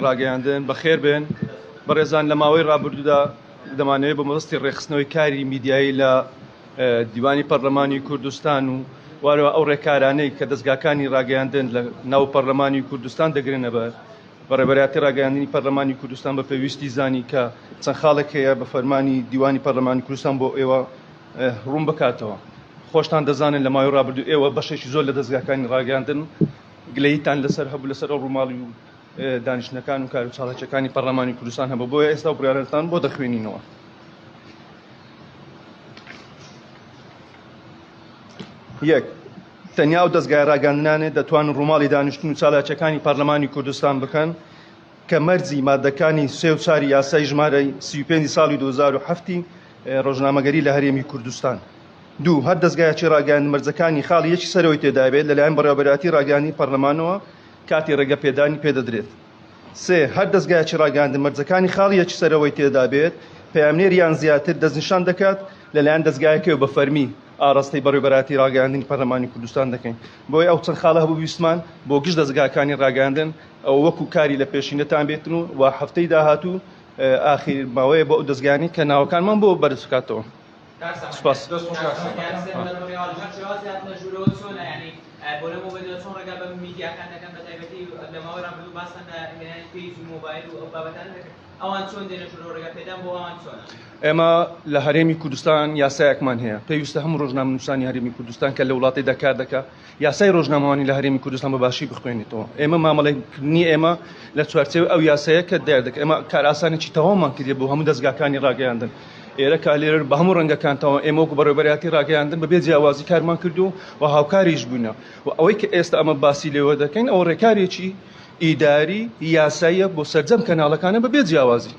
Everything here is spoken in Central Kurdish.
ڕاگەیاندن بەخێر بێن بەڕێزان لە ماوەی ڕابردوودا دەمانەوێت بە مەبەستی ڕێکخستنەوەی کاری میدیایی لە دیوانی پەرلەمانی کوردستان و وارەوە ئەو ڕێکارانەی کە دەستگاکانی ڕاگەیاندن لە ناو پەرلەمانی کوردستان دەگرنە بەر بەڕێبەرایەتی ڕاگەیاندنی پەرلەمانی کوردستان بە پێویستی زانی کە چەند خاڵێک هەیە بە فەرمانی دیوانی پەرلەمانی کوردستان بۆ ئێوە ڕوون بکاتەوە. خۆشتان دەزانن لە ماوەی ڕابردوو ئێوە بەشێکی زۆر لە دەزگاکانی ڕاگەیاندن گلەییتان لەسەر هەبوو لەسەر ئەو ڕووماڵی و دانیشتنەکان و کار و چالاکیەکانی پەرلەمانی کوردستان هەبوو بۆیە ئێستا و بڕیارەتان بۆ دەخوێنینەوە. یەک، تەنیا ئەو دەزگای ڕاگەاندنانێ دەتوانن ڕووماڵی دانیشتن و چالاکیەکانی پەرلەمانی کوردستان بکەن کە مەرجی مادەکانی سێ و چاری یاسای ژمارەی 35 ساڵی 2007 ڕۆژنامەگەری لە هەرێمی کوردستان. دوو، هەر دەزگایەکی ڕاگەیاندن مەرجەکانی خاڵی یەکی سەرەوەی تێدابێت لەلایەن بەڕێوەبەرایەتی ڕاگەیاندنی پەرلەمانەوە کاتی ڕێگەپێدانی پێدەدرێت. سێ، هەر دەزگایەکی ڕاگەیاندن مەرجەکانی خاڵی یەکی سەرەوەی تێدابێت پەیامنێر یان زیاتر دەستنیشان دەکات لەلایەن دەزگایەکەوە بە فەرمی ئاڕاستەی بەڕێوەبەرایەتی ڕاگەیاندنی پەرلەمانی کوردستان دەکەین. بۆیە ئەو چەند خاڵە هەبوو ویستمان بۆ گشت دەزگاکانی ڕاگەیاندن ئەوە وەکو کاری لە پێشینەتان بێتن و و هەفتەی داهاتوو ئاخیر ماوەیە بۆ ئەو دەزگایانەی کە ناوەکانمان بۆ بەرز بکاتەوە. سوپاس. ئێمە لە هەرێمی کوردستان یاسایەکمان هەیە پێویستە هەموو ڕۆژنامەنووسانی هەرێمی کوردستان کە لە وڵاتێدا کار دەکا یاسای ڕۆژنامەوانی لە هەرێمی کوردستان بە باشی بخوێنێتەوە. ئێمە مامەڵەکردنی ئێمە لە چوارچێوەی ئەو یاسایە کە دیار دەکات. ئێمە کارئاسانێکی تەواومان کردیە بۆ هەموو دەزگاکانی ڕاگەیاندن. ئێرە کالێرەر بە هەموو ڕەنگەکان تەواو ئێمە وەکو بەڕێوەبەرایەتی ڕاگەیاندن بەبێ جیاوازی کارمان کردو و هاوکاریش بووینە و ئەوەی کە ئێستا ئەمە باسی لێوە دەکەین ئەوە ڕێکارێکی ئیداری یاساییە بۆ سەرجەم کەناڵەکانە بەبێ جیاوازی.